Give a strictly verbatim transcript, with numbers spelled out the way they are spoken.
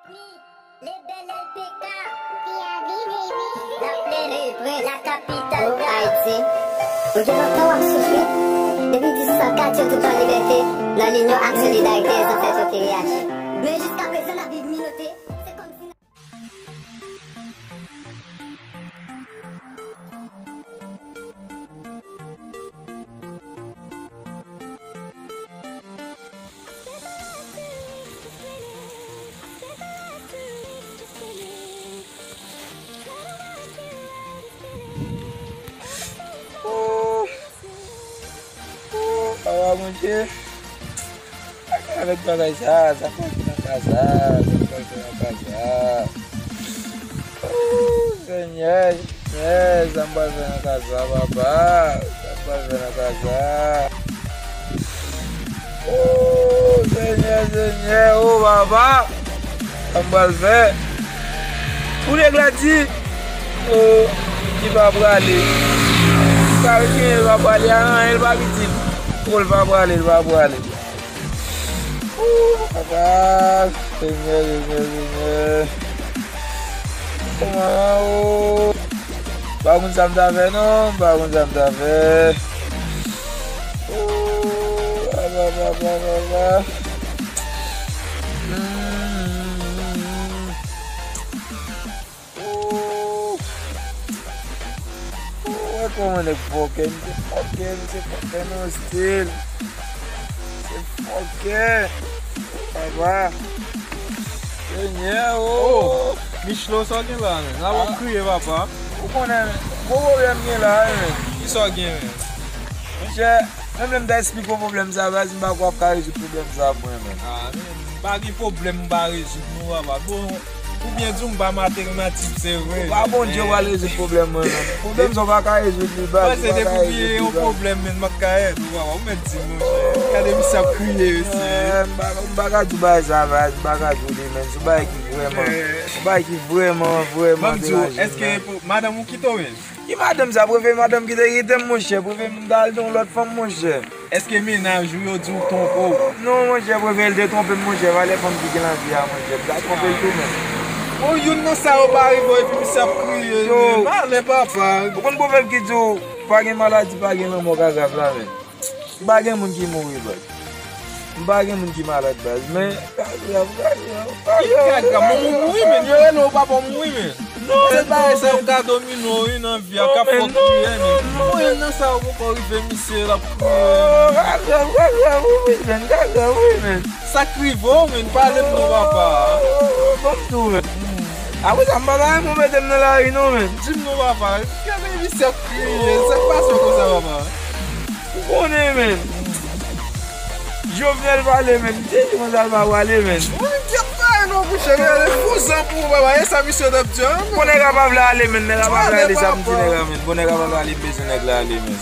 Le bel L P K. P I V, baby. La plere, la kapital. Oh, Ayiti. Ou gen lontan w ap soufri? Depi dis san kat yo tout an libète, nan linyon ak solidarite zansèt yo te riyaji. Men jiskaprezan n ap viv minote, se kòmsi n ap Ooh. Ooh, papa Bondye. Avèk bagay sa, sa pral fè nan kaz la, sa pral fè nan kaz la. Ooh, Senyè, Senyè, sa m pral fè nan kaz la, papa. Sa m pral fè nan kaz la. Ooh, Senyè, Senyè, oh, papa. Sa m pral fè? Pou nèg la di, oh, li pa prale. Sa l genyen, li pa prale a anyen, li pa pitit. Oh, li pa prale, li pa prale. Oh, papa, Senyè, Senyè, Senyè. Kòman, oh. M pa konn sa m ta fè non, m pa konn sa m ta fè. Oh, aba, aba, aba, aba. Oh. Oh, wè kòman nèg fòkè, misye fòkè, misye fòkè nan stil. Misye fòkè. Papa. Senyè, oh. Oh, Michlo, sa w gen la, men? N ap kriye, papa. Ou konnen, gwo pwoblèm gen la, wi, men. Kisa w gen, men? Monchè, menm lè m ta esplike w pwoblèm sa, baz, m pa kwè w ap ka rezoud pwoblèm sa pou mwen, men. Ah, men, m pa gen pwoblèm m pa rezoud, non, papa. Bon, ou byen di w m pa matematik, se vre. Ou pa Bondye w al rezoud pwoblèm mwen, men. Pwoblèm sa w pa ka rezoud li, baz, ou pa ka rezoud li, baz. Panse depi w gen yon pwoblèm, men, m ap ka ede w, papa. Ou mèt di m, monchè. Gade misye ap kriye, mesye. Eh, m pa, m pa ka di w bagay sa, baz, m pa ka di w li, men. Se yon bagay ki vrèman, yon bagay ki vrèman, vrèman deranje m, men. Ban m di w, èske madanm ou kite w, men? Ki madanm sa? Prefere madanm ki te kite m, monchè. Prefere m t al gen yon lòt fanm, monchè. Èske mennaj ou yo di w twonpe w? Non, monchè, prefere l te twonpe m, monchè. Valè fanm ki gen nan vi a, monchè. M ta twonpe l tou, men. Bon, youn nan sa yo pa rive w epi misye ap kriye, men. Malè, papa. Ou konn pwovèb ki di w, pa gen maladi, pa gen lanmò ka grav la, men. M pa gen moun ki mouri, baz. M pa gen moun ki malad, baz. Men, ka grav, ka grav, ka grav. Ka grav, manman w mouri, men. Yo rele w, papa w mouri, men. Non, se bagay sa yo ka domine w, wi, nan vi a, k ap fè w kriye, men. Mwen nan sa yo poko rive, misye, l ap kriye. Oh, ka grav, ka grav, wi, men, ka grav, wi, men. Sa k rive w, men, pale m non, papa. Oh, ban m di w, men. Apre sa, m pa ta renmen w mete m nan lari, non, men. Di m non, papa. Gade misye ap kriye. Sa k pase w konsa, papa? Ou konnen, men. Jovenel pale, men. M te di konsa l pa prale, men. Mwen, m te pale non, monchè. Gade, fou zan pou ou, papa. E sa misye t ap di a, men. Bon, nèg la pa vle ale, men. Nèg la pa vle ale, sa m di nèg la, men. Bon, nèg la pa vle ale, m bezwen nèg la ale, men.